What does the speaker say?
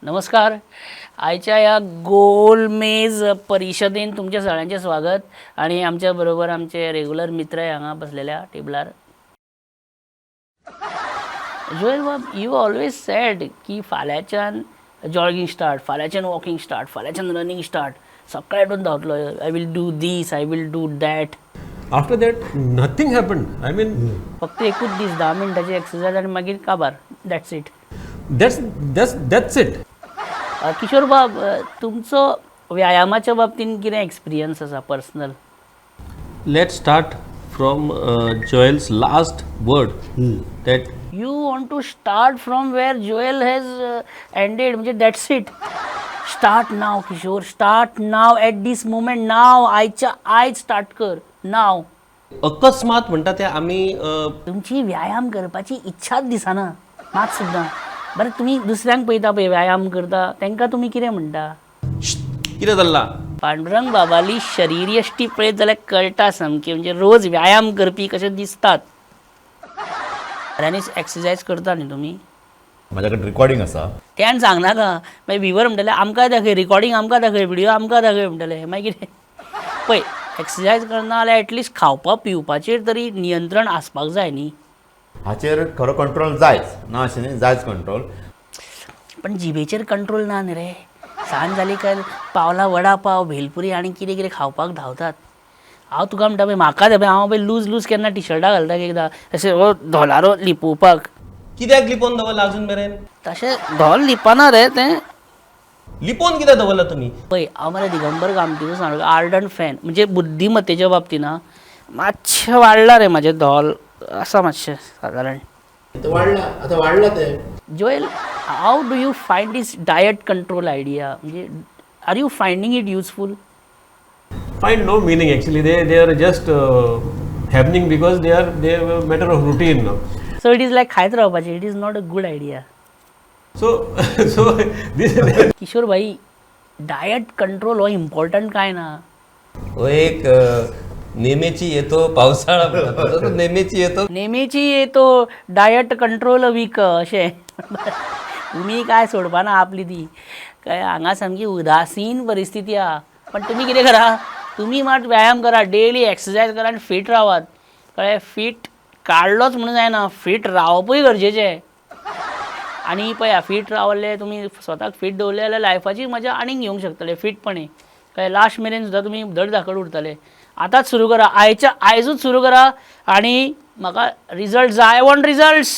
नमस्कार. आयच्या ह्या गोलमेज परिशदेन तुमच्या सगळ्यांचें स्वागत आनी आमच्या बरोबर आमचे रेगुलर मित्र हांगा बसलेल्या टेबलार. जोएल बाब, you always sad की फाल्यांच्यान जॉगिंग स्टार्ट, फाल्यांच्यान वॉकिंग स्टार्ट, फाल्यांच्यान रनिंग स्टार्ट, सकाळी उठून धांवतलो, I will do this, I will do that. After that, nothing happened. I mean, फक्त एकूच दीस 10 मिनटाची एक्सरसायज आनी मागीर काबार, that's it. that's it. Kishore बाब, तुमचो व्यायामाच्या बाबतीन कितें एक्सपिरियन्स आसा personal? Let's start from Joel's last word that You want to start from where Joel has ended, म्हणजे that's it. Start now, Kishore, start now, at this moment now. आयच्या आयज start कर, नाव. अकस्मात म्हणटा ते आमी तुमची व्यायाम करपाची इच्छाच दिसना मात सुद्दां. बरें, तुमी दुसऱ्यांक पळयता पळय व्यायाम करता, तांकां तुमी कितें म्हणटा? कितें चल्लां? पांडुरंग बाबाली शरीरयश्टी पळयत जाल्यार कळटा सामकी, म्हणजे रोज व्यायाम करपी कशे दिसतात. खऱ्यांनीच एक्सरसायज करता न्ही तुमी? म्हाज्या कडेन रिकॉर्डिंग आसा. त्यान सांगनाका. मागीर व्हिवर म्हणटले, आमकां दाखय रिकॉर्डिंग, आमकां दाखय व्हिडियो, आमकां दाखय म्हणटले. मागीर कितें? पळय, एक्सरसायज करना जाल्यार एटलिस्ट खावपा पिवपाचेर तरी नियंत्रण आसपाक जाय न्ही. हाचेर खरो कंट्रोल जायच ना, अशें न्ही, जायच कंट्रोल. पण जिबेचेर कंट्रोल ना न्ही रे. सांज जाली काय पावला वडा पाव, भेलपुरी आनी कितें कितें खावपाक धांवतात. हांव तुका म्हणटा पळय, म्हाका पळय, हांव पळय लूज लूज केन्ना टिशर्टां घालता एकदां अशें हो धोलारो लिपोवपाक. कित्याक लिपोवन दवरला अजून मेरेन? तशें धोल लिपना रे तें. लिपोवन कित्याक दवरला तुमी? पळय, हांव मरे दिगंबर कामतीचो सामको आर्डंट फॅन, म्हणजे बुद्धिमत्तेच्या बाबतीन आं मातशें वाडला रे म्हाजें धोल आसा मातशें सादारण. ते वाडला, आतां वाडला ते. Joel, how do you find this diet control idea? म्हणजे are you finding it useful? Find no meaning, actually. They are just happening because they are a matter of routine now. So it is like खायत रावपाचें. It is not a good idea. So this Kishore भाई, diet control हो important काय ना? हो एक नेहमीची येतो पावसाळा म्हणतात तसो तो नेहमीची येतो. नेहमीची येतो डायट कंट्रोल वीक अशें. तुमी काय सोडपाना आपली ती. काय हांगा सामकी उदासीन परिस्थिती आहा. पण तुमी कितें करा, तुमी मात व्यायाम करा, डेली एक्सरसायज करा आनी फीट रावात. कळ्ळें? फीट काडलोच म्हणून जायना, फीट रावपूय गरजेचें. आनी पळया, फीट रावले तुमी, स्वताक फीट दवरले जाल्यार लायफाची मजा आनीक घेवंक शकतले फिटपणी. कळ्ळें? लास्ट मेरेन सुद्दां तुमी धड धाकट उरतले. आतांच सुरू करा, आयच्या आयजूच सुरू करा आनी म्हाका रिजल्ट जाय. I want results.